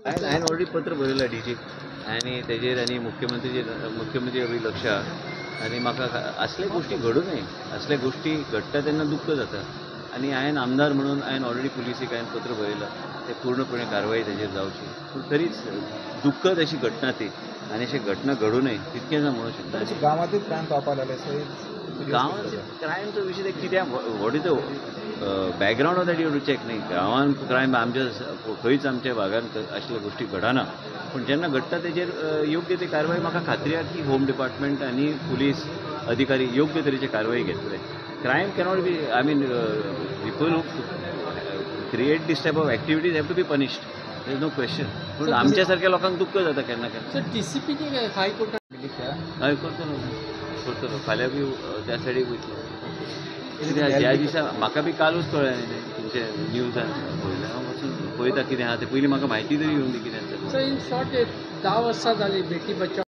हांवें ऑलरेडी पत्र बरयलां डीजीक आनी तेजेर आनी मुख्यमंत्री बी लक्ष आहा आनी म्हाका असले गोश्टी घडूं नये. असले गोश्टी घडटा तेन्ना दुख्ख जाता आनी हांवें आमदार म्हणून हांवें ऑलरेडी पुलिसीक हांवें पत्र बरयलां, ते पूर्णपणे कारवाई तेजेर जावची. पूण तरीच दुख्खद अशी घटना ती आनी अशी घटना घडूं नये तितकेंच हांव म्हणूंक शकता. गांवांतूच क्रायम जावपाक लागले. गांवांत क्रायमचो विशय ते कित्याक, what is the background of that you to check न्ही. गांवांत क्रायम आमच्या खंयच आमच्या भागांत असल्या गोश्टी घडना, पूण जेन्ना घडटा तेजेर योग्य ती कारवाई म्हाका खात्री आहा की होम डिपार्टमेंट आनी पुलीस अधिकारी योग्य तरेची कारवाई घेतले. Crime cannot be, I mean people who create this type of activities have to be punished, there is no question. पूण आमच्या सारक्या लोकांक दुख्ख जाता केन्ना केन्ना. सर, टीसीपीची हायकोर्टात हय, करतलो करतलो, फाल्यां बी त्या सायडीक वयतलो. कित्याक ज्या दिसा म्हाका बी कालूच कळ्ळें न्ही तें तुमचे न्यूजान पळयलें, हांव वचून पळयता कितें आहा तें. पयलीं म्हाका म्हायती तरी येवंदी कितें. सर, इन शॉर्ट 10 वर्सां जालीं बेटी बचाव.